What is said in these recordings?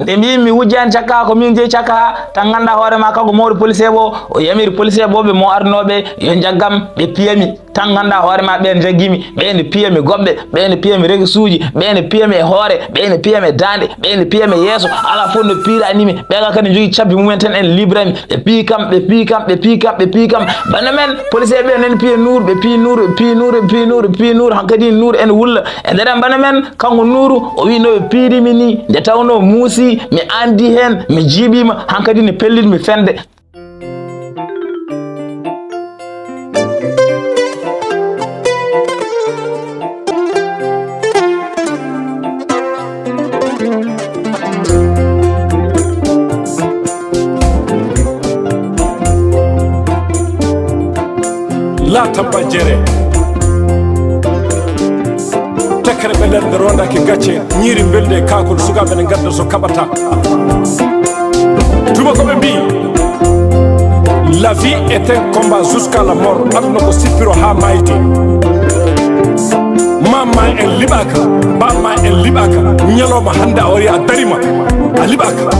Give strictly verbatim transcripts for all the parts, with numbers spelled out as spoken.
Nde mbimi mi wujjaani cakka haa, ko min jeyi cakka haa, tan nganndaa hoore ma kanko mawɗo policier o, o yamiri policier ɓe mo ardunooɓe yo njaggam, ɓe piyami. Tan nganndaa hoore ma ɓeen njaggimi, ɓeen piyami goɓɓe, ɓeen piyami regesuuji, ɓeen piyami e hoore, ɓeen piyami e daande, ɓeen piyami e yeeso, alaa fof no piiranimi. Ɓeeɗo kadi njogii cabbi mumen tan en librami. Ɓe piyi kam, ɓe piyi kam, ɓe piyi kam, ɓe piyi kam. Bana men, policier ɓe nani piye Nuur, ɓe piyi Nuur, ɓe piyi Nuur, ɓe piyi Nuur, ɓe piyi Nuur, hankadi Nuur ene wulla. E nder en bana men, kanko Nuuru, o wi no ɓe piirimi ni, nde tawnoo muusi, mi anndi heen, mi jiiɓiima, hankadi ne pellitmi fende. La tabba jere. Tekkere ɓe nder nde rondake gacce, ñiiri mbelde e kaakol, sukaaɓe ne ngadda so kaɓata. Tuma ko ɓe mbi, la vie est un combat jusqu'à la mort. Aduna ko sippiro haa maayde. Mamma en liɓaaka, bamma en liɓaaka. Ñalawma hannde a wari a darima, a liɓaaka.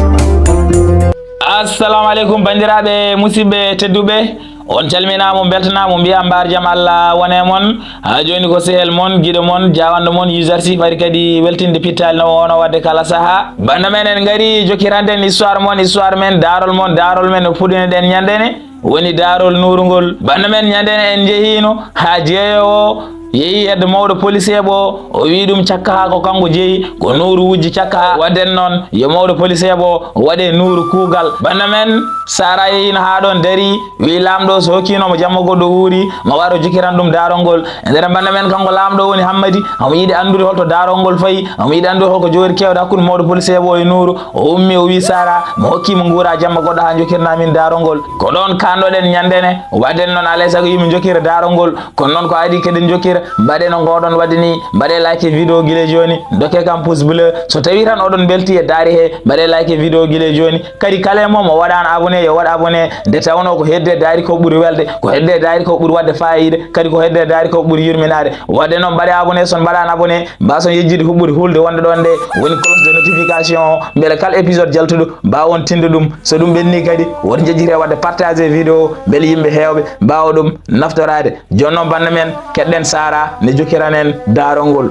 Assalamu aleykum, banndiraaɓe, musidɓe tedduɓe. On calminaama, on mbeltanaama, on mbiyaa mbaar jam Allah wona e mon. Haa jooni ko sehel mon, giɗo mon, jaawanɗo mon, User C, fari kadi weltinde pittaali no woono waɗde kala sahaa. Bannda men en ngari jokkirande en histoire mon, histoire men, daarol mon, daarol men no puɗɗinoɗen ñande ne. Woni daarol Nuuru ngol. Bannda men ñande ne en njehiino haa jeeyoowo yehi hedde mawɗo policier o, o wi ɗum cakka haa ko kanko jeyi, ko Nuuru wujji cakka haa. Waɗden noon, yo mawɗo policier o waɗe Nuuru kuugal. Bannda men Sara yehiino haa ɗoon darii, wi laamɗo so hokkiino mo jamma goɗɗo wuuri, mo waro jokkiran ɗum daarol ngol. E nder bannda men kanko laamɗo woni Hammadi, omo yiɗi anndude holto daarol ngol fayi, omo yiɗi anndude holko jogori keewde hakkunde mawɗo policier o e Nuuru. O ummi, o wi Sara, mi hokki mo nguura jamma goɗɗo haa jokkirna min daarol ngol. Ko ɗoon kaanɗoɗen ñande ne, waɗden noon alaa e sago yimɓe jokkira daarol ngol. Kono noon ko adii keɗen jokkira, mbaɗen no ngoɗon waɗde ni, mbaɗe like vidéo gila jooni, dokke kam pouce bleu. So tawi tan oɗon mbelti e daari he, mbaɗe like vidéo gila jooni. Kadi kala e mon mo waɗaano abonné, yo waɗ abonné, nde tawnoo ko hedde daari ko ɓuri welde, ko hedde daari ko ɓuri waɗde faayiida, kadi ko hedde daari ko ɓuri yurminaade. Waɗde noon mbaɗe abonné, so on mbaɗaano abonné, mbaason yejjitde huɓɓude hulde wonde ɗoon nde, woni cloche de notification o, mbele kala épisode jaltuɗo, mbaawon tinde ɗum. So ɗum ɓenni kadi, woto njejjite waɗde partager vidéo, mbele yimɓe heewɓe mbaawa ɗum naftoraade. Jooni noon, bannda men, keɗɗen Sara ne jokkiran en daarol ngol.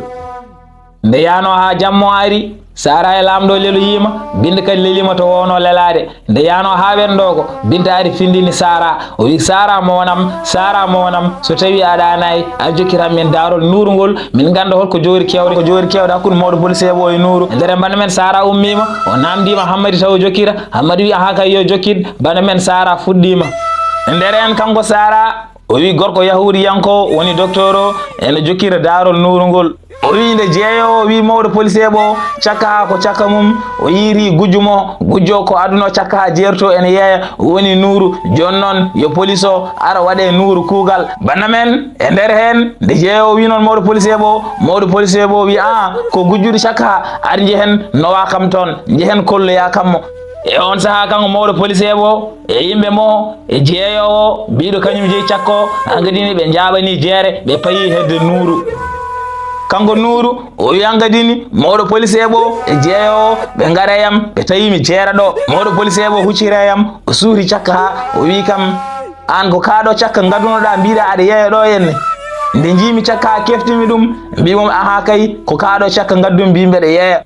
Nde yaanoo haa jamma ari, Sara e laamɗo leloyiima, Binta kadi leliima to woono lelaade. Nde yaanoo haa wendoo ko, Binta ari findini Sara. O wi, "Sara moonam, Sara moonam, so tawi aɗa anayi, a jokkiran min daarol Nuuru ngol, min ngannda holko jogori keewde, ko jogori keewde hakkunde mawɗo policier o e Nuuru." E nder bannda men Sara ummiima, o naamndiima Hammadi taw o jokkira. Hammadi wi, "Ahaa kay, yo jokkit." Bannda men Sara fuɗɗiima. E nder en kanko Sara, o wi gorko yahuudiyanko woni docteur o, ene jokkira daarol Nuuru ngol. O wi nde jeeyoowo wi mawɗo policier o, cakka haa ko cakka mum, o yiiri gujjo mo, gujjo ko aduna o cakka haa jeerto ene yeeya, woni Nuuru. Jooni noon yo police o ara waɗe Nuuru kuugal. Bannda men e nder heen, nde jeeyoowo wi noon mawɗo policier o, mawɗo policier o wi, "Aa, ko gujjude cakka haa, ar njehen nowa kam toon, njehen kolloya kam mo." E oon sahaa kanko mawɗo policier o, e yimɓe mo, e jeeyoowo, biiɗo kañum jeyi cakka o, hankadi ni ɓe njaaɓanii jeere, ɓe payi hedde Nuuru. Kanko Nuuru, o wi hankadi ni, mawɗo policier o, e jeeyoowo, ɓe ngara e am, ɓe tawi mi jeera ɗo. Mawɗo policier o hucciri e am, o suuri cakka haa, o wi kam, "Aan ko kaa ɗo cakka ngaddunoɗaa mbiɗa aɗa yeeya ɗo henne?" Nde njiimi cakka haa keftimi ɗum, mbiimi mo, "Ahaa kay, ko kaa ɗo cakka ngaddumi mbiimi mbeɗa yeeya."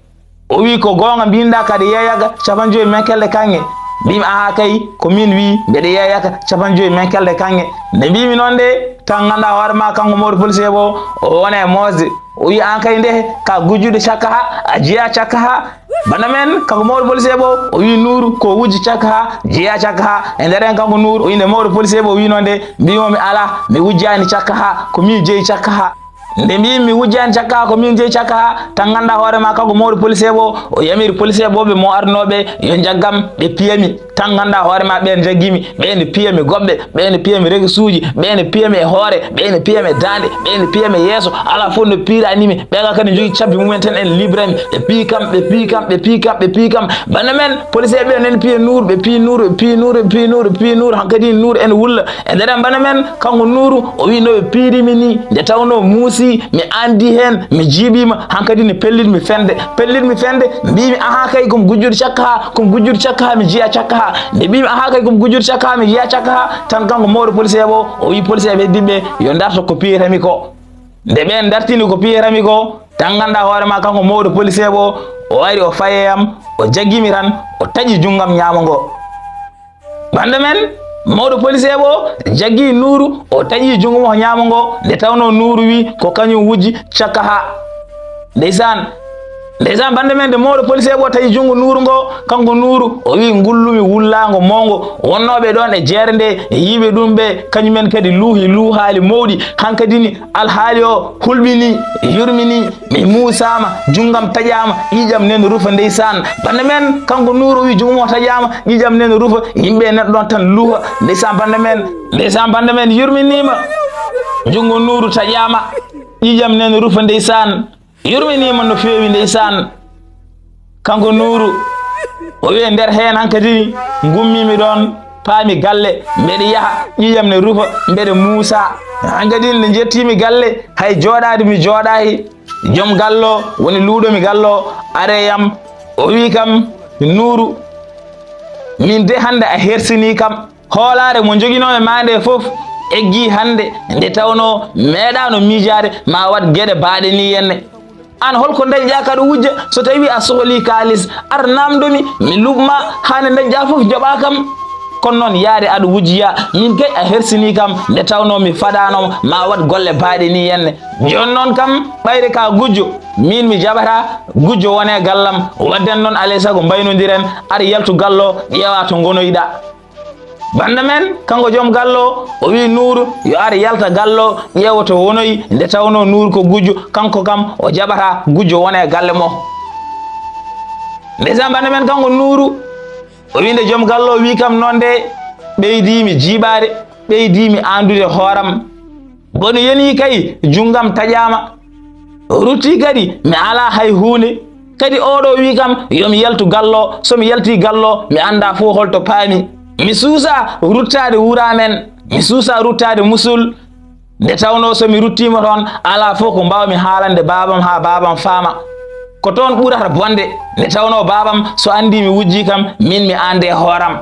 O wi, "Ko goonga mbinɗa kaɗa yeeyaka capanɗe joyi menkelɗe kaŋŋe?" Mbimi, "Ahaa kay, ko min wi mbeɗa yeeyaka capanɗe joyi menkelɗe kaŋŋe." Nde mbimi noon de, tan ngannda hoore ma kanko mawɗo policier o, o wona e moosde. O wi, "Aan kay nde ka gujjude cakka ha, a jeeya cakka ha." Bana men kanko mawɗo policier o, o wi, "Nuuru ko wujji cakka ha, jeeya cakka ha." E nder en kanko Nuuru, o wi nde mawɗo policier o wi noon de, mbimo mi ala, mi wujjaani cakka ha, ko min jeeyi cakka ha. Nde mbimi mi wujjaani cakka haa, ko min jeyi cakka haa, tan ngannda hoore ma kanko mawɗo policier o, o yamiri policier ɓe mo ardunooɓe yo njaggam, ɓe piyami. Tan nganndaa hoore ma, ɓeen njaggii mi, ɓeen ne piya mi goɓɓe, ɓeen ne piya mi regesuuji, ɓeen ne piya mi e hoore, ɓeen ne piya mi e daande, ɓeen ne piya mi e yeeso, alaa fof no piiranoo mi, ɓee gaa kadi njogii cabbi mumen tan ene librani, ɓe piyi kam, ɓe piyi kam, ɓe piyi kam, ɓe piyi kam. Bannda men, policier ɓe ene piya Nuuru, ɓe piyi Nuuru, ɓe piyi Nuuru, ɓe piyi Nuuru, ɓe piyi Nuuru, hankadi Nuuru ene wulla. E nder en bannda men, kanko Nuuru, o wi no ɓe piiri mi ni, nde tawnoo muusii, mi anndii heen, mi jiiɓiima, hankadi ne pellit mi fende, pellit mi fende, mbiimi ahaa kay, ko mi gujjuɗo cakka haa, ko mi gujjuɗo cakka haa, mi jiya cakka haa. Nde mbiimi ahaa kay, ko mi gujjuɗo cakka haa, mi jiya cakka haa, tan kanko mawɗo policier o, o wi policier ɓe heddiiɓe ɓe, yo ndarto ko piyata mi ko. Nde ɓeen ndartini ko piyata mi ko, tan nganndaa hoore ma, kanko mawɗo policier o, o ari o fayi e am, o jaggii mi tan, o taƴi junngam ñaamo ngo. Bannda men, mawɗo policier o jaggii Nuuru, o taƴi junngo mo ñaamo ngo, nde tawnoo Nuuru wi ko kañum wujji cakka haa. Ndeysaan, ndeysaan, bannda men, nde mawɗo policier o taƴi junngo Nuuru ngo, kanko Nuuru, o wi ngullu mi wullaango mawngo, wonnooɓe ɗoon e jeere nde, e yiiɓe ɗum ɓe, kañumen kadi luuhi luuhaali mawɗi, hankadi ni alhaali o hulɓinii, yurminii. Mi muusaama, junngam taƴaama, ƴiiƴam ne no rufa, ndeysaan. Bannda men, kanko Nuuru o wi junngo mo taƴaama, ƴiiƴam ne no rufa, yimɓe ne ɗoon tan luuha, ndeysaan, bannda men, ndeysaan, bannda men, yurminiima. Junngo Nuuru taƴaama, ƴiiƴam ne no rufa, ndeysaan, yurminiima no feewi, ndeysaan. Kanko Nuuru, o wi e nder heen hankadi ni, ngummiimi ɗoon, paami galle, mbeɗa yaha, ƴiiƴam ne rufa, mbeɗa muusa. Hankadi nde njettiimi galle, hay jooɗaade mi jooɗaaki. Joom galle o woni luuɗo mi galle o, ari e am, o wi kam, Nuuru, miin de hannde a hersinii kam. Hoolaare mo njoginoo-mi maa nde fof eggii hannde, nde tawnoo meeɗaano miijaade ma waɗ geɗe baaɗe nii henne. Aan, hol ko ndañƴaa kaɗa wujja? So tawii a sohlii kaalis, ar naamndo mi, mi luɓ ma haa nde ndañƴaa fof njoɓaa kam. Kono noon, yaade aɗa wujjiya, miin kay a hersinii kam, nde tawnoo mi faɗaano ma waɗ golle baaɗe nii henne. Jooni noon kam, ɓayri ka gujjo, miin mi jaɓataa gujjo wone gallam. Waɗden noon, alaa e sago mbaynondiren, ar yaltu galle o, ƴeewaa to ngonoyɗaa. Bannda men, kanko joom galle o, o wi Nuuru yo ar yalta galle o, ƴeewa to wonoyi, nde tawnoo Nuuru ko gujjo, kanko kam o jaɓataa gujjo wona e galle mo. Ndeysaan, bannda men, kanko Nuuru, o wi nde joom galle o wi kam noon de, ɓeydiimi jiiɓaade, ɓeydiimi anndude hooram. Kono yonii kay, junngam taƴaama. Ruttii kadi, mi alaa hay huunde. Kadi ooɗo wi kam, yo mi yaltu galle o. So mi yaltii galle o, mi anndaa fof hol to paami. Mi suusaa ruttaade wuro amen. Mi suusaa ruttaade Musul. Nde tawnoo so mi ruttiima toon, alaa fof ko mbaaw-mi haalande baabam haa baabam faama. Ko toon ɓurata bonde. Nde tawnoo baabam so anndii mi wujjii kam, miin mi anndee hooram.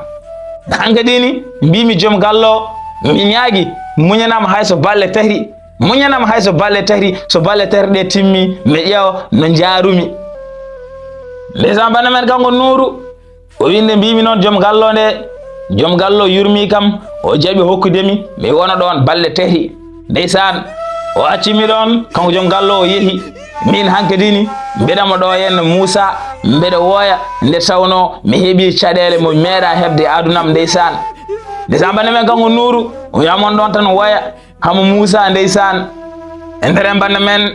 Hankadi ni, mbiimi joom galle o, mi ñaagii, muñanam hay so balɗe tati. Muñanam hay so balɗe tati, so balɗe tati ɗe timmii, mi ƴeewa no njaarumi. Ndeysaan, bannda men kanko Nuuru, o wi nde mbiimi noon joom galle o nde, joom galle o yurmii kam, o jaɓi hokkude mi, mi wona ɗoon balɗe tati. Ndeysaan, o acci mi ɗoon, kanko joom galle o, o yehi. Miin hankadi ni, mbeɗa mo ɗo henna Muusaa, mbeɗa wooya nde tawnoo mi heɓii caɗeele mo mi meeɗaa heɓde e aduna am, ndeysaan. Ndeysaan, bannda men kanko Nuuru, o wiya mon ɗoon tan wooya. Hamo Muusaa, ndeysaan. E nder en bannda men,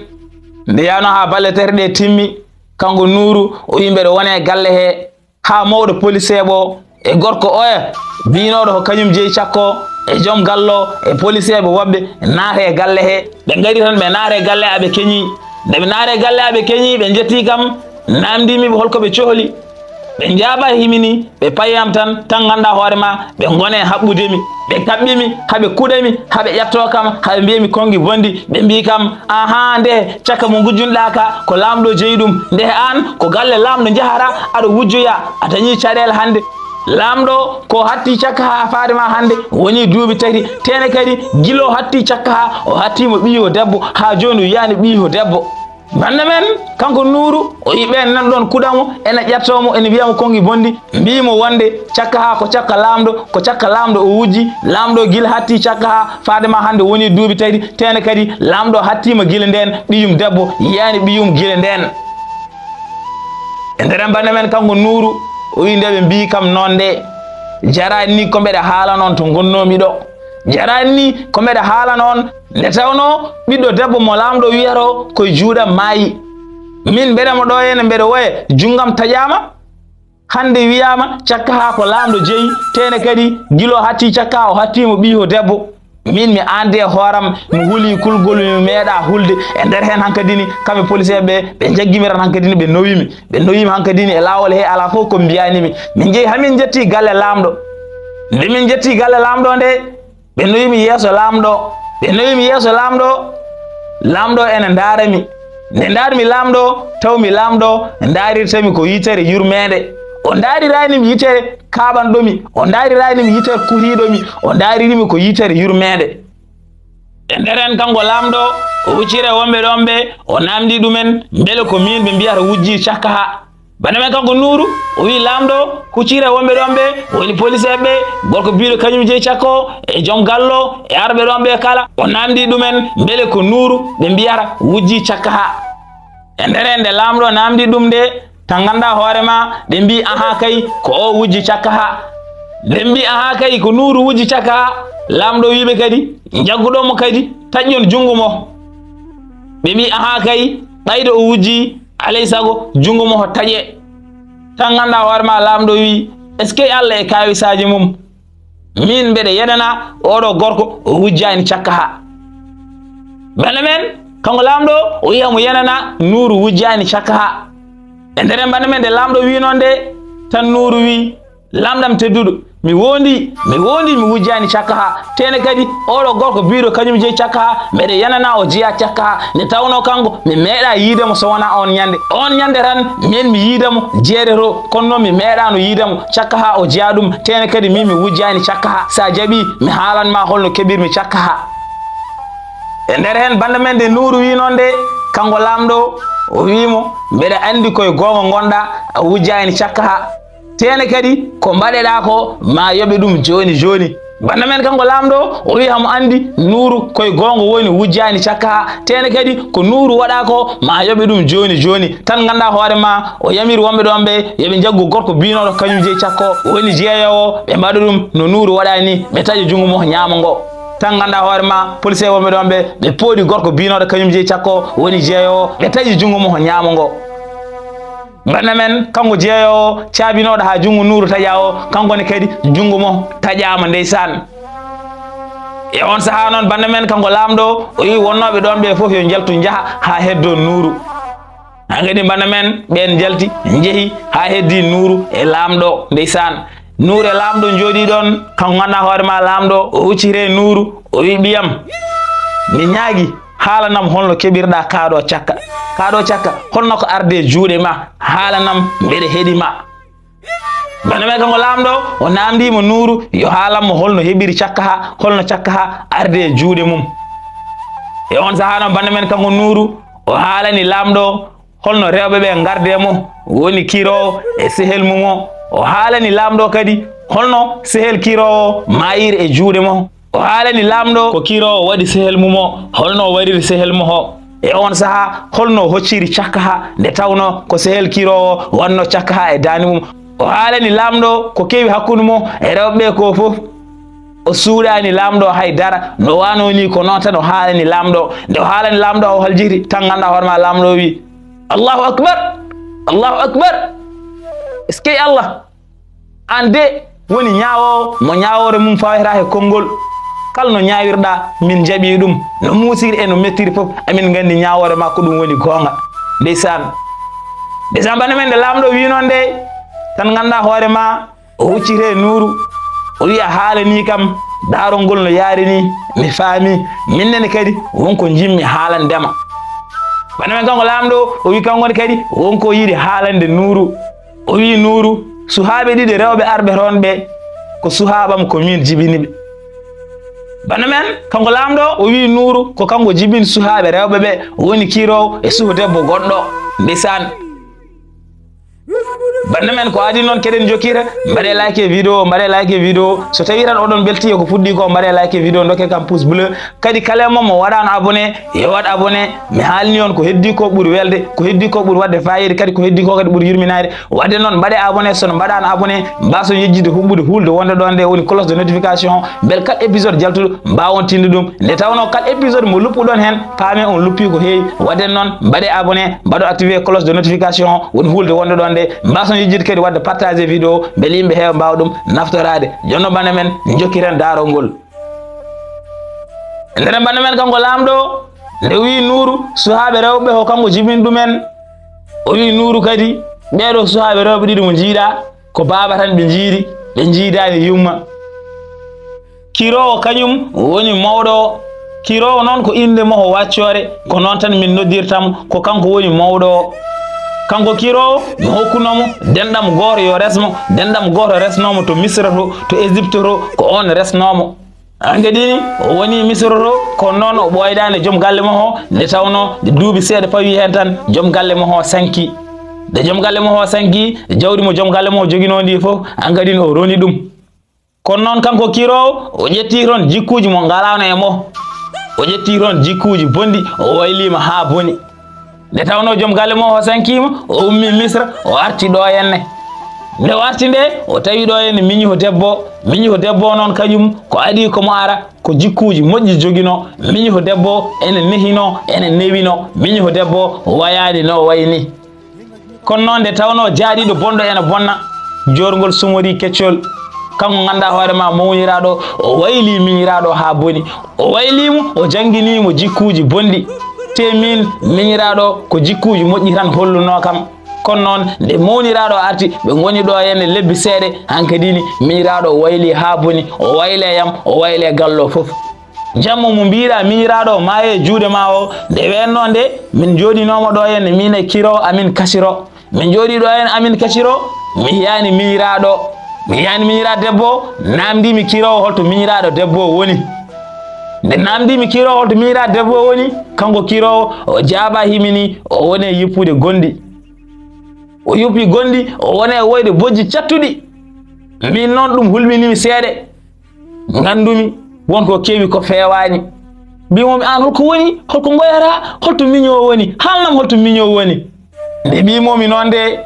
nde yahnoo haa balɗe tati ɗe timmi, kanko Nuuru, o wi mbeɗa wona e galle he, haa mawɗo poliseeɓe o e gorko oya, biynooɗo ko kañum jeyi cakko, e joom galle o, e poliseeɓe woɓɓe naata e galle he. Ɓe ngari tan, ɓe naata e galle, aɓe keñii. Nde ɓe naata e galle, aɓe keñii, ɓe njettii kam, naamndii mi ɓe hol ko ɓe cohli. Ɓe njaaɓaaki mi ni, ɓe payi am tan, tan nganndaa hoore ma, ɓe ngoni e haɓɓude mi. Ɓe kaɓɓi mi, haa ɓe kuɗa mi, haa ɓe ƴattoo kam, haa ɓe mbiya mi konngi bonndi. Ɓe mbii kam, "Ahaa, nde cakka mo ngujjunɗaa ka, ko laamɗo jeyi ɗum. Nde aan, ko galle laamɗo njahataa, aɗa wujjoya, a dañii caɗeele hannde." Laamɗo ko hatti cakka haa faade ma hannde, wonii duuɓi tati. Teene kadi, gila o hatti cakka haa, o hatti mo ɓiyiiko debbo, haa jooni o yiyaani ɓiyiiko debbo. Bannda men, kanko Nuuru, o yii ɓeen nan ɗoon kuɗa mo, ena ƴattoo mo, ena mbiya mo konngi bonndi, mbii mo wonde cakka haa ko cakka laamɗo, ko cakka laamɗo o wujji, laamɗo gila hatti cakka haa faade ma hannde wonii duuɓi tati, teene kadi laamɗo hattiima gila ndeen, ɓiyum debbo yiyaani ɓiyum gila ndeen. E nder en bannda men kanko Nuuru, o wii nde ɓe mbii kam noon nde, jaraani ni ko mbeɗa haalana on to ngonnoomi ɗo. Jaraani ni ko mbeɗa haalana on, nde tawnoo ɓiɗɗo debbo mo laamɗo wiyata o ko e juuɗam maayi. Min mbeɗa mo ɗo henne mbeɗa woya, junngam taƴaama. Hannde wiyaama Cakka Haa ko laamɗo jeyi, teene kadi gila o hatti Cakka Haa o hattii mo ɓiy o debbo. Min mi anndi e hooram, mi huli kulgol mi meeɗaa hulde. E nder heen hankadi ni, kamɓe poliseeɓe ɓe, ɓe njaggi mi tan hankadi ni, ɓe nowi mi. Ɓe nowi mi hankadi ni e laawol he alaa fof ko mbiyaani mi. Min njehi haa min njetti galle laamɗo. Nde min njetti galle laamɗo nde, ɓe nowi mi yeeso laamɗo. Ɓe nowi mi yeeso laamɗo. Laamɗo ene ndaara mi. Nde ndaarmi laamɗo, tawmi laamɗo ndaarirta mi ko yitere yurmeende. O ndaariraani mi yitere kaaɓanɗo mi. O ndaariraani mi yitere kuhiiɗo mi. O ndaariri mi ko yitere yurmeende. E nder heen, kanko laamɗo, o hucciri e wonɓe ɗoon ɓe, o naamndii ɗumen, mbele ko miin ɓe mbiyata wujji Cakka Haa. Bannda men kanko Nuuru, o wiyi laamɗo, hucciri e wonɓe ɗoon ɓe, woni poliseeɓe ɓe, gorko biyɗo kañum jeyi Cakka o, e joom galle o, e arɓe ɗoon ɓe kala. O naamndii ɗumen, mbele ko Nuuru ɓe mbiyata wujji Cakka Haa. E nder heen nde laamɗo naamndii ɗum nde, tan nganndaa hoore maa, ɓe mbii, "Ahaa kay, ko o wujji Cakka Haa." Ɓe mbii, "Ahaa kay, ko Nuuru wujji Cakka Haa." Laamɗo wii ɓe kadi, "Njagguɗon mo kadi, taƴon junngo mo." Ɓe mbii, "Ahaa kay, ɓayde o wujji, alay sago junngo mo o taƴe." Tan nganndaa hoore maa, laamɗo wii, "Est-ce que Alla e kaawisaaji mum? Miin mbeɗa yenana oɗo gorko o wujjaani Cakka Haa." Bannda men, kanko laamɗo, o wiya mo yenana Nuuru wujjaani Cakka Haa. E nder heen bannda men nde laamɗo wii noon nde, tan Nuuru wii, "Laamɗo am tedduɗo, mi woondii, mi woondii mi wujjaani Cakka Haa. Teene kadi oɗo gorko biyɗo kañum jeyi Cakka Haa, mbeɗa yenana o jeyaa Cakka Haa. Nde tawnoo kanko mi meeɗaa yiide mo so wonaa oon ñande. Oon ñande tan min mi yiida mo jeere to, kono noon mi meeɗaano yiida mo Cakka Haa o jeyaa ɗum. Teene kadi miin mi wujjaani Cakka Haa. So a jaɓii, mi haalan maa hol no keɓirmi Cakka Haa." E nder heen bannda men nde Nuuru wii noon nde, kanko laamɗo o wii mo, "Mbeɗa anndi ko e goonga ngonɗaa, a wujjaani Cakka Haa. Teene kadi ko mbaɗeɗaa ko maa yoɓe ɗum jooni jooni." Bannda men kanko laamɗo o wii hamo anndi Nuuru ko e goonga woni wujjaani Cakka Haa. Teene kadi ko Nuuru waɗaa ko maa yoɓe ɗum jooni jooni. Tan nganndaa hoore maa, o yamiri wonɓe ɗoon ɓe yo ɓe njaggu gorko biynooɗo kañum jeyi Cakka o, woni jeeyoowo, ɓe mbaɗa ɗum no Nuuru waɗaa ni, ɓe taƴa junngo mo ñaamo ngo. Tan nganndaa hoore maa, poliseeɓe wonɓe ɗoon ɓe, ɓe pooɗi gorko biynooɗo kañum jeyi Cakka o, woni jeeyoowo, ɓe taƴi junngo mo ñaamo ngo. Bannda men, kanko jeeyoowo caabinooɗo haa junngo Nuuru taƴaa o, kanko ne kadi junngo mo taƴaama ndeysaan. E oon sahaa noon, bannda men, kanko laamɗo, o wii wonnooɓe ɗoon ɓe fof yo njaltu njaha haa heddoo Nuuru. Haa kadi bannda men, ɓeen njalti, njehi haa heddii Nuuru e laamɗo ndeysaan. Nuuru e laamɗo njooɗii ɗoon, kanko nganndaa hoore maa laamɗo, o hucciti e Nuuru, o wii, "Ɓiyam, mi ñaagii, haalanam hol no keɓirɗaa kaaɗoo Cakka. Kaaɗoo Cakka, hol no ko arde e juuɗe maa, haalanam mbeɗa heɗi ma." Bannda men kanko laamɗo, o naamndii mo Nuuru, yo haalan mo hol no heɓiri Cakka Haa, hol no Cakka Haa arde e juuɗe mum. E oon sahaa noon, bannda men kanko Nuuru, o haalani laamɗo hol no rewɓe ɓe ngardi e mo, woni kiroowo e sehel mum o. O haalani laamɗo kadi hol no sehel kiroowo maayiri e juuɗe mo. O haalani laamɗo ko kiroowo waɗi sehel mum o, hol no o wariri sehel mo o. E oon sahaa, hol no o hocciri Cakka Haa nde tawnoo ko sehel kiroowo waɗnoo Cakka Haa e daande mum. O haalani laamɗo ko kewi hakkunde mo e rewɓe ɓe ko fof. O suuɗaani laamɗo hay dara, no waanoo nii ko noon tan o haalani laamɗo. Nde o haalani laamɗo o haljiti, tan nganndaa hoore maa laamɗo o wii, "Allahu akbar! Allahu akbar! Eskey Allah! Aan de woni ñaawoowo mo ñaawoore mum fawetata e konngol. Kala no ñaawirɗaa, min njaɓii ɗum. No muusiri e no mettiri fof, amin nganndi ñaawoore maa ko ɗum woni goonga." Ndeysaan. Ndeysaan, bannda men, nde laamɗo wii noon nde, tan nganndaa hoore maa, o hucciti e Nuuru, o wiya, "Haala nii kam, daarol ngol no yaari nii, mi faami, min nene kadi won ko njiɗmi haalande ma." Bannda men kanko laamɗo, o wii kanko ne kadi won ko yiɗi haalande Nuuru. O wii Nuuru, "Suhaaɓe ɗiɗi rewɓe arɓe toon ɓe, ko suhaaɓam, ko min jibini ɓe." Bannda men kanko laamɗo, o wii Nuuru ko kanko jibini suhaaɓe rewɓe ɓe, woni kiroowo e suhu debbo goɗɗo. Ndeysaan. Bannda men, ko adii noon keɗen njokkira, mbaɗee like e vidéo, mbaɗee like e vidéo. So tawii tan oɗon mbeltii e ko fuɗɗii ko, mbaɗee like e vidéo, ndokkee kam pouce bleu. Kadi kala e mon mo waɗaano abonné, yo waɗ abonné. Mi haalni on ko heddii ko ɓuri welde, ko heddii ko ɓuri waɗde faayiida, kadi ko heddii ko kadi ɓuri yurminaade. Waɗde noon, mbaɗee abonné, so on mbaɗaano abonné, mbaason yejjitde huɓɓude hulde wonde ɗoon nde woni cloche de notification. Mbele kala épisode jaltuɗo, mbaawon tinde ɗum. Nde tawnoo kala épisode mo luppuɗon heen, paamee on luppii ko heewi. Waɗde noon, mbaɗee abonné, mbaɗon activé cloche de notification, woni hulde wonde ɗoon nde. Mbaason yejjitde kadi waɗde partager vidéo mbele yimɓe heewa mbaawa ɗum naftoraade. Jooni noon bannde men, njokkiten daarol ngol. E nder bannde men kanko laamɗo, nde o wii Nuuru, suhaaɓe rewɓe ko kanko jibini ɗumen. O wii Nuuru kadi, ɓeeɗo suhaaɓe rewɓe ɗiɗo mo njiiɗa, ko baaba tan ɓe njiidi, ɓe njiidaani yumma. Kiroowo kañum woni mawɗo o. Kiroowo noon ko innde mo ko waccoore, ko noon tan min noddirta mo, ko kanko woni mawɗo o. Kanko Kiroowo mi hokkuno mo denɗam gooto yo res mo, denɗam gooto resnoo mo to Misra to, to Égypte to, ko oon resnoo mo. Hankadi ni, o woni Misra to, kono noon o ɓooydaani joom galle mo o, nde tawnoo nde duuɓi seeɗa pawi heen tan, joom galle mo o sanki. Nde joom galle mo o sanki, jawdi mo joom galle mo o joginoo ndi fof, hankadi ni o roni ɗum. Kono noon kanko Kiroowo, o ƴetti toon jikkuuji mo ngalaano e mo. O ƴetti toon jikkuuji bonɗi, o wayliima haa boni. Nde tawnoo joom galle mo o sankiima, o ummii Misra, o arti ɗo henne. Nde o arti nde, o tawi ɗo henne miñi ko debbo. Miñi ko debbo noon kañum, ko adii ko mo ara, ko jikkuuji moƴƴi joginoo. Miñi ko debbo ene nehinoo, ene newinoo. Miñi ko debbo wayaani no o wayi ni. Kono noon nde tawnoo jaaɗiiɗo bonɗo ene bonna, joorngol sumori keccol. Kanko nganndaa hoore ma mawniraaɗo, o waylii miñiraaɗo haa boni. O waylii mo, o jannginii mo jikkuuji bonɗi. Te miin, miñiraaɗo ko jikkuuji moƴƴi tan hollunoo kam. Kono noon nde mawniraaɗo arti, ɓe ngoni ɗo henne lebbi seeɗa, hankadi ni miñiraaɗo o waylii haa boni, o waylee yam, o waylee gallo fof. Jamma mo mbiiɗaa miñiraaɗo o maayi e juuɗe ma o, nde weennoo nde, min njooɗinooma ɗo henne miin e Kiroowo amin Kasiro. Min njooɗii ɗo henne amin Kasiro, mi yiyaani miñiraaɗo. Mi yiyaani miñiraaɗo debbo, naamndiimi Kiroowo holto miñiraaɗo debbo o woni. Nde naamndiimi Kiroowo holto miñiraaɗo debbo o woni, kanko Kiroowo o jaabaa himini, o woni e yippude gonɗi. O yuppi gonɗi, o woni e woyde bojji cattuɗi. Miin noon ɗum hulɓinii mi seeɗa. Nganndumi won ko kewi ko feewaani. Mbiimi, "Aan holko woni? Holko ngoyataa? Holto miño o woni? Haalnam holto miño o woni." Nde mbiimi noon nde,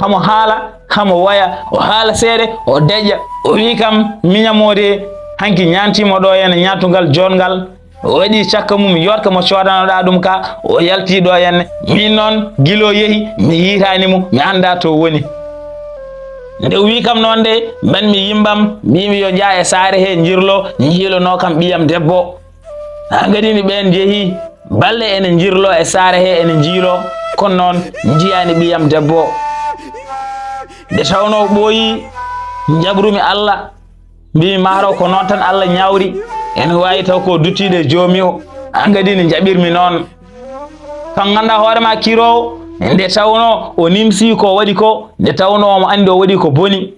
hamo haala, hamo waya, o haala seeɗa, o deƴƴa. O wii kam, "Miñam o de, hanki ñaantiima ɗo henne ñaantungal joɗngal." O waɗi cakka mum, yotka mo coodanoɗaa ɗum ka, o yalti ɗo henne. Miin noon, gila o yehi, mi yiitaani mo, mi anndaa to woni. Nde o wii kam noon de, mban mi yimɓam, mbiimi yo njah e saare he njirlo, njiilonoo kam ɓiyam debbo. Hankadi ni ɓeen njehi, balɗe ene njirlo e saare he ene njiilo, kono noon njiyaani ɓiyam debbo. Nde tawnoo ɓooyi, njaɓrumi Allah, mbiimi, "Mahra ko noon tan Allah ñaawri, ene waawi taw ko duttiiɗo e joomi o." Hankadi ni njaɓirmi noon. Kam nganndaa hoore ma Kiroowo, nde tawnoo o nimsii ko waɗi ko, nde tawnoo omo anndi o waɗi ko boni.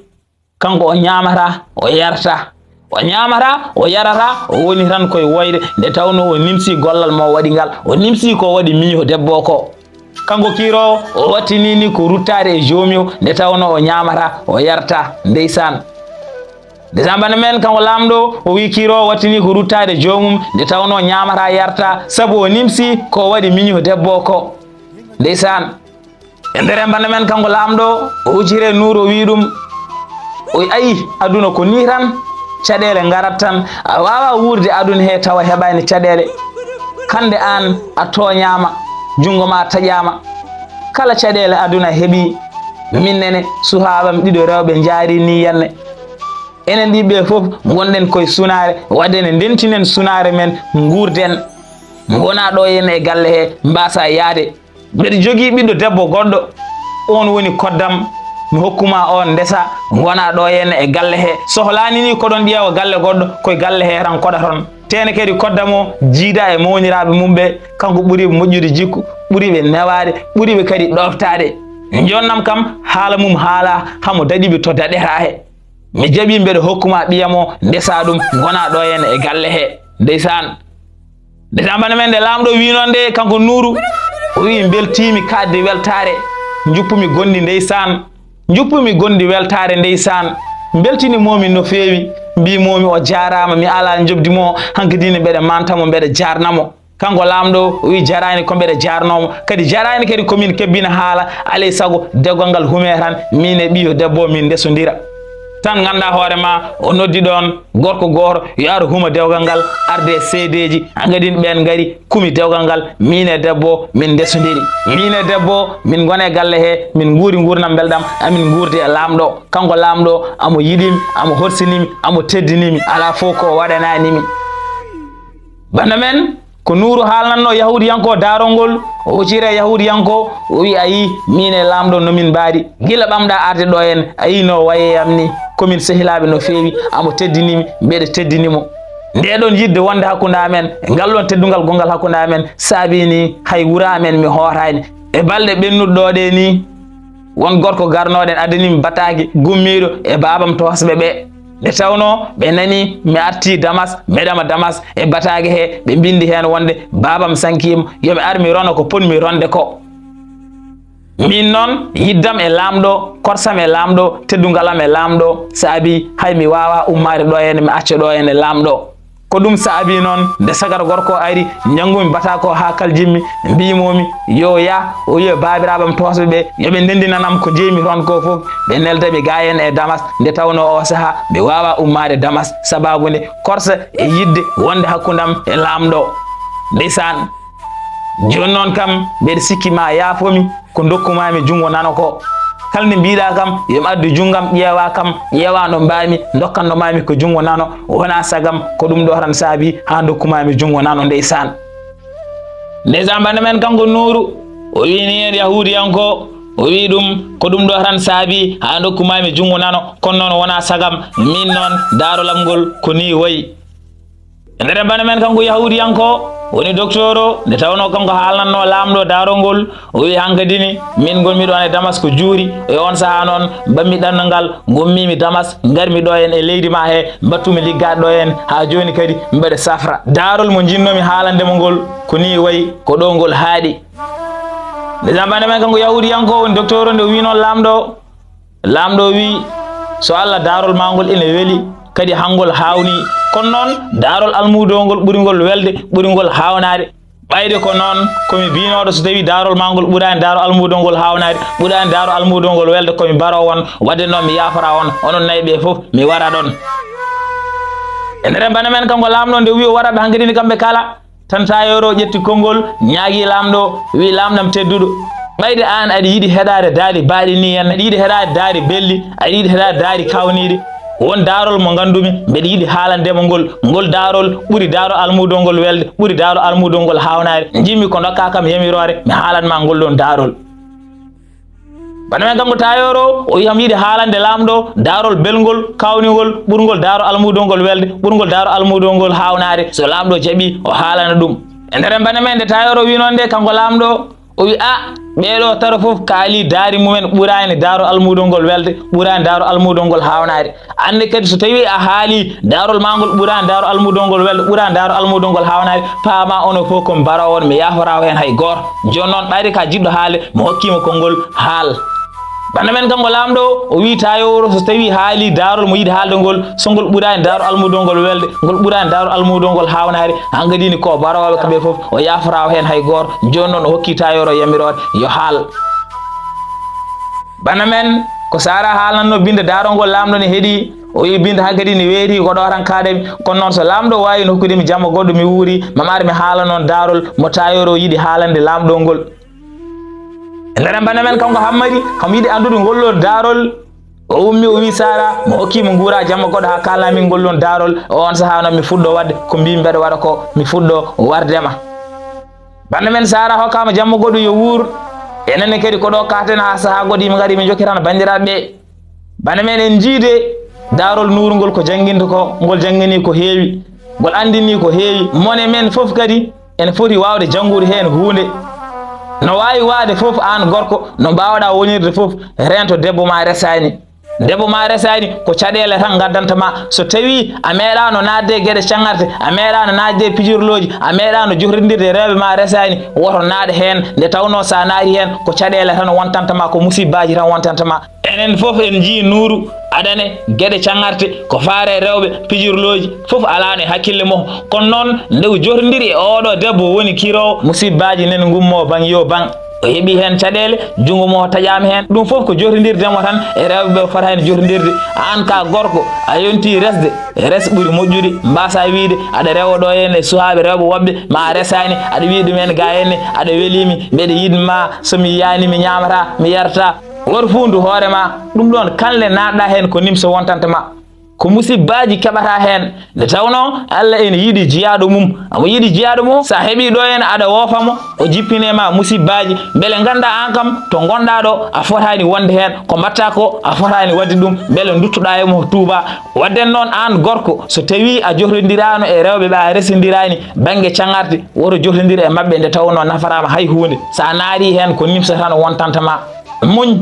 Kanko o ñaamata, o yarta. O ñaamata, o yarata, o woni tan koye woyde, nde tawnoo o nimsii gollal mo o waɗi ngal, o nimsii ko waɗi miñi ko debbo ko. Kanko Kiroowo, o wattinii ni ko ruttaade e joomi o, nde tawnoo o ñaamata, o yarta, ndeysaan. Ndeysaan, bana men, kanko laamɗo, o wii Kiroowo wattinii ko ruttaade joomum, nde tawnoo ñaamata, yarta, sabu o nimsii ko waɗi miñi ko debbo ko. Ndeysaan. E nder bana men kanko laamɗo, o hucciti e Nuuru, o wii ɗum, o wii, "Ayi, aduna ko nii tan, caɗeele ngarat tan, a waawaa wuurde aduna he tawa heɓaani caɗeele. Hannde aan a tooñaama, junngo ma taƴaama. Kala caɗeele aduna heɓi, min nene suhaaɓam ɗiɗo rewɓe njaari nii henne. Enen ɗiɗo fof ngonɗen koye sunaare, waɗde ne ndentinen sunaare men, nguurden, ngona ɗo henne e galle he, mbaasa yahde." Mbeɗa jogii ɓiɗɗo debbo goɗɗo, oon woni koddam, mi hokku ma oon ndesa, ngona ɗo henne e galle he. Sohlaani ni koɗon ƴeewa galle goɗɗo, koye galle he tan koɗaton. Teene kadi koddam o jiida e mawniraaɓe mum ɓe, kanko ɓuri ɓe moƴƴude jikku, ɓuri ɓe newaade, ɓuri ɓe kadi ɗoftaade. Joonnam kam haala mum haala, hamo daɗi ɓe to daɗetaa he. Mi jaɓi mbeɗa hokku ma ɓiyam o, ndesa ɗum, ngona ɗo henne e galle he. Ndeysaan. Ndeysaan, bana men nde laamɗo wii noon nde, kanko Nuuru, o wii, "Mbeltiimi kaɗde weltaare, njuppumi gonɗi ndeysaan, njuppumi gonɗi weltaare ndeysaan, mbeltini moomi no feewi, mbii moomi o jaaraama, mi alaa njoɓdi mo, hankadi ne mbeɗa manta mo, mbeɗa jaarna mo." Kanko laamɗo o wii, "Jaraani ko mbeɗa jaarnoo mo, kadi jaraani kadi ko min kebbina haala, alay sago deggal ngal hume tan, min e ɓiyo debbo min ndesondira." Tan nganndaa hoore ma, o noddi ɗoon gorko gooto, yo ar huma dewgal ngal, arde e seedeeji, hankadin ɓeen ngari, kumi dewgal ngal, miin e debbo, min ndesondiri. Miin e debbo, min ngona e galle he, min nguuri nguurndam mbelɗam, amin nguurdi e laamɗo. Kanko laamɗo, amo yiɗimi, amo horsinimi, amo teddinimi, alaa fof ko o waɗananimi. Bana men, ko Nuuru haalnatnoo Yahuudiyanko daarol ngol, o hucciri e Yahuudiyanko, o wi'i, "A yii, miin e laamɗo no min mbaadi. Gila ɓamɗaa arde ɗo en, a yii no wayi e am ni. Ko min sehilaaɓe no feewi, amo teddinimi, mbeɗa teddini mo. Ndee ɗoon yiɗde wonde hakkunde amen, e ngal ɗoon teddungal gonngal hakkunde amen, saabii ni hay wuro amen mi hootaani." E balɗe ɓennuɗe ɗo ɗe ni, won gorko garnooɗo en, addani mi bataake gummiiɗo e baabam toosɓe ɓe. Nde tawnoo ɓe nani mi artii Damas, mbeɗa ma Damas e bataake he, ɓe mbinndi heen wonde baabam sankiima, yo mi ar mi rona ko potmi ronde ko. Miin noon, yiddam e laamɗo, korsam e laamɗo, teddungal am e laamɗo, saabii hay mi waawaa ummaade ɗo heen, mi acca ɗo heen e laamɗo. Ko ɗum saabii noon, nde sagata gorko o ari, njanngu-mi bataake o haa kaljimmi, mbiimi mo, yo yah, o wiya baabiraaɓe am toosɓe ɓe, yo ɓe ndenndinan am ko njeymi toon ko fof, ɓe nelda mi gaa heen e Damas, nde tawnoo oo sahaa mi waawaa ummaade Damas, sabaabu nde korsa e yiɗde wonde hakkunde am e laamɗo. Ndeysaan, jooni noon kam, mbeɗa sikki ma yaafo mi, ko ndokkumaami junngo nano ko. Kala nde mbiɗa kam, yo mi addu junngam, ƴeewa kam, ƴeewa no mbaami, ndokkanno maami ko junngo nano, wona sagam, ko ɗum ɗo tan saabi haa ndokkumaami junngo nano, ndeysaan. Ndeysaan, bana men kanko Nuuru, o wiini heen Yahuudiyanko, o wii ɗum, ko ɗum ɗo tan saabi haa ndokkumaami junngo nano, kono noon wona sagam, min noon daarolam ngol ko nii wayi. E nder bana men kanko Yahuudiyanko woni docteur o, nde tawnoo kanko haalnatnoo laamɗo daarol ngol, o wi'i hankadi ni, min ngonmi ɗoon e Damas ko juuri, e oon sahaa noon mbaɗmi ɗanngal, ngummiimi Damas, ngarmi ɗo heen e leydi ma he, mbaɗtumi liggaade ɗo heen, haa jooni kadi mbeɗa safra. Daarol mo njinnoomi haalande mo ngol, ko nii wayi, ko ɗo ngol haaɗi. Nde bana men kanko Yahuudiyanko woni docteur o, nde o wii noon laamɗo, Laamɗo o wi'i, so Allah daarol maa ngol ina weli, kadi hangol haawnii, kono noon daarol almuudo ngol ɓuri ngol welde, ɓuri ngol haawnaade. Ɓayde ko noon, ko mi biynooɗo, so tawii daarol maa ngol ɓuraani daarol almuudo ngol haawnaade, ɓuraani daarol almuudo ngol welde, ko mi baroowo on, waɗde noon mi yaaforaa on, onon nayi ɓe fof, mi wara ɗoon. E nder bana men kanko laamɗo, nde wi'i o wara ɓe hankadi ni kamɓe kala, Tan taayoro ƴetti konngol, ñaagii laamɗo, wi'i, "Laamɗo am tedduɗo, ɓayde aan aɗa yiɗi heɗaade daari baaɗi nii en, aɗa yiɗi heɗaade daari belɗi, aɗa yiɗi heɗaade daari kaawniiɗi, won daarol mo nganndumi, mbeɗa yiɗi haalande ma ngol. Ngol daarol ɓuri daarol almuudo ngol welde, ɓuri daarol almuudo ngol haawnaade. Njiɗmi ko ndokkaa kam yamiroore, mi haalan ma ngol ɗoon daarol." Bana men kanko taayoro, o wi'i kam yiɗi haalande laamɗo daarol belngol, kaawningol, ɓurngol daarol almuudo ngol welde, ɓurngol daarol almuudo ngol haawnaade. So laamɗo jaɓii, o haalana ɗum. E nder bana men nde taayoro wi'i noon nde, kanko laamɗo, o wi'i, "A, ɓee ɗoo tato fof kaalii daari mumen ɓuraani daarol almuudo ngol welde, ɓuraani daarol almuudo ngol haawnaade." Annde kadi so tawii a haalii daarol maa ngol ɓuraani daarol almuudo ngol welde, ɓuraani daarol almuudo ngol haawnaade, paamaa onon fof ko mi baroowo on, mi yaafotaako heen hay gooto. Jooni noon ɓayde ka jiɗɗo haalde, mi hokkii ma konngol, haal. Bana men kanko laamɗo, o wi'i taayoro so tawii haalii daarol mo yiɗi haalde ngol, so ngol ɓuraani daarol almuudo ngol welde, ngol ɓuraani daarol almuudo ngol haawnaade, hankadi ni ko baroowo kamɓe fof, o yaafotaako heen hay gooto. Jooni noon o hokkii taayoro yamiroore yo haal. Bana men, ko Saara haalnatnoo binnde daarol ngol laamɗo ne heɗii, o wi'i binnde hankadi ne weetii ko ɗo tan kaaɗami, kono noon so laamɗo waawi nokkude mi jamma goɗɗo mi wuuri, ma mi ar mi haala noon daarol mo taayoro yiɗi haalande laamɗo ngol. E nder bana men kanko Hammadi, kam yiɗi anndude ngol ɗo daarol, o ummi o wi'i Saara, mo hokkii mo nguura jamma goɗɗo haa kaalnaa min ngol ɗon daarol, o on sahaa noon mi fuɗɗo waɗde ko mbiimi mbeɗa waɗa ko, mi fuɗɗo warde ma. Bana men Saara hokkaama jamma goɗɗo yo wuur. Enen ne kadi ko ɗo kaaten haa sahaa goɗɗo yimɓe ngari yimɓe njokkitan banndiraaɓe ɓe. Bana men en njiide daarol nuurngol ko jannginte ko, ngol janngini ko heewi, ngol anndini ko heewi. Mone men fof kadi ene foti waawde janngude heen huunde. No waawi waade fof aan gorko, no mbaawɗaa wonirde fof, reento debbo ma resaani. Debbo ma resaani ko caɗeele tan ngaddanta ma. So tawii a meeɗaano naatde e geɗe caŋŋarte, a meeɗaano naatde e pijirlooji, a meeɗaano johrindirde e rewɓe ma resaani, woto naaɗ heen. Nde tawnoo so a naati heen ko caɗeele tan wontanta ma, ko musibbaaji tan wontanta ma. Enen fof en njii Nuuru aɗane geɗe caŋŋarte ko faare e rewɓe pijirlooji fof alaano e hakkille mum. Kono noon nde o johrindiri e ooɗo debbo woni kiroowo musibbaaji nen ngummoo baŋ yoo baŋ. O heɓi heen caɗeele, junngo mo taƴaama heen. Ɗum fof ko jotondirde mo tan e rewɓe ɓe o fotani jotondirde. Aan ka gorko, a yontii resde, res ɓuri moƴƴude. Mbaasa wiyde aɗa rewa ɗo henne e suhaaɓe rewɓe woɓɓe, ma a resaani, aɗa wiya ɗum en ga henne, aɗa weli mi, mbeɗa yiɗ ma, so mi yiyaani mi ñaamata, mi yarata. Wor fuundu hoore ma, ɗum ɗoon kanle naatɗa heen ko nimsa wontanta ma. Ko musibbaaji keɓata heen. Nde tawnoo Allah ene yiɗi jiyaaɗo mum. Omo yiɗi jiyaaɗo mum. So a heɓii ɗo heen aɗa woofa mo, o jippine ma musibbaaji. Mbele nganndaa aan kam to ngonɗaa ɗo, a fotaani wonde heen. Ko mbaɗtaa ko, a fotaani waɗde ɗum. Mbele nduttoɗaa e mo tuuba. Waɗden noon aan gorko, so tawii a jotondiraano e rewɓe ɓe a resindiraani bannge caŋarde, woto jotondir e maɓɓe nde tawnoo nafataama hay huunde. So a naarii heen ko nimsa tan wontanta ma. Muñ.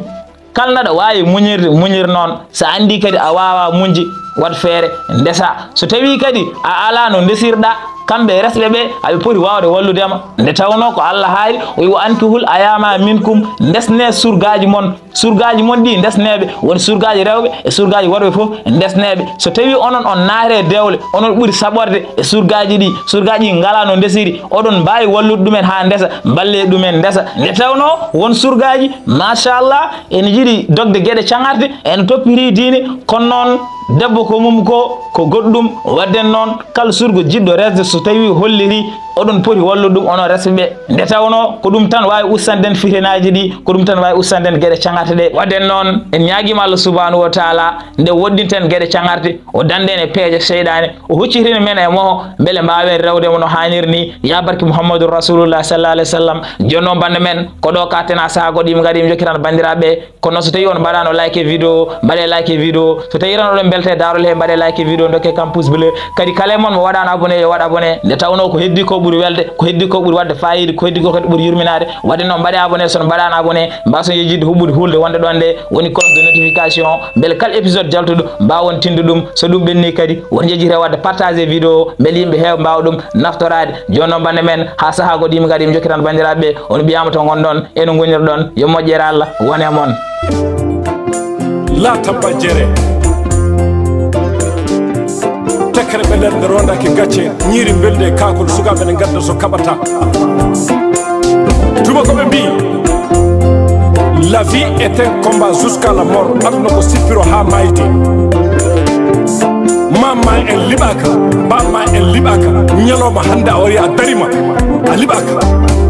Kala naɗa waawi muñirde, muñir noon. So a anndii kadi a waawaa muñde, waɗ feere, ndesa. So tawii kadi a alaa no ndesirɗaa, kamɓe resɓe ɓe, aɓe poti waawde wallude ma. Nde tawnoo ko Allah haali, o wi, "Wa ankihul ayaama minkum," ndesnee surgaaji mon. Surgaaji mon ɗi ndesneeɓe, woni surgaaji rewɓe e surgaaji worɓe fof ndesneeɓe. So tawii onon on naatee dewle, onon ɓuri saɓorde e surgaaji ɗi, surgaaji ɗi ngalaa no ndesiri, oɗon mbaawi wallude ɗumen haa ndesa, mballee ɗumen ndesa. Nde tawnoo won surgaaji, machallah, ene njiɗi dogde geɗe caŋarde, ene toppiti diine, kono noon debbo ko mum ko, ko goɗɗum. Waɗden noon, kala surgo jiɗɗo resde, so tawii hollirii oɗon poti wallude ɗum, onon resɓe ɓe. Nde tawnoo ko ɗum tan waawi ustanden fitinaaji ɗi, ko ɗum tan waawi ustanden geɗe caŋarte ɗe. Waɗden noon, en ñaagiima Allah subhanahu wa taala nde woɗɗinten geɗe caŋarte, o danden e peeje seyɗaane, o huccitini men e moho, mbele mbaawen rewde mo no haaniri ni. Ya barke Muhammadu Rasulullah sallallahu alaihi wasallam. Jooni noon, bannde men, ko ɗo ka tena saha goɗɗo yimɓe ngari yimɓe jokkitan banndiraaɓe. Kono so tawii on mbaɗaano like e vidéo, mbaɗee like e vidéo. So tawii tan oɗon mbelta e daarol he, mbaɗee like e vidéo, ndokkee kam pouce bleu. Kadi kala e mon mo waɗaano abonné, yo waɗ abonné. Nde tawnoo ko heddii ko ɓuri welde, ko heddii ko ɓuri waɗde faayiida, ko heddii ko kadi ɓuri yurminaade. Waɗde noon, mbaɗee abonné, so on mbaɗaano abonné, mbaason yejjitde huɓɓude hulde wonde ɗoon nde woni cloche de notification, mbele kala épisode jaltuɗo mbaawon tinde ɗum. So ɗum ɓennii kadi, won yejjitde waɗde partager vidéo, mbele yimɓe heew mbaawa ɗum naftoraade. Jooni noon, bannde men, haa sahaa goɗɗo yimɓe ngari yimɓe jokkitan banndiraaɓe ɓe, on mbiyama to ngonɗon, e no ngonirɗon, yo moƴƴere Allah won e mon. Laata bajjere. Tekkere ɓe nder nde rondake gacce, ñiiri mbelde e kaakol, sukaaɓe ne ngadda so kaɓata. Tuma ko ɓe mbii, la vie est un combat jusqu'à la mort. Aduna ko sippiro haa maayde. Maam ma en liɓaaka, baam ma en liɓaaka. Ñalawma hannde a wari a darima, a liɓaaka.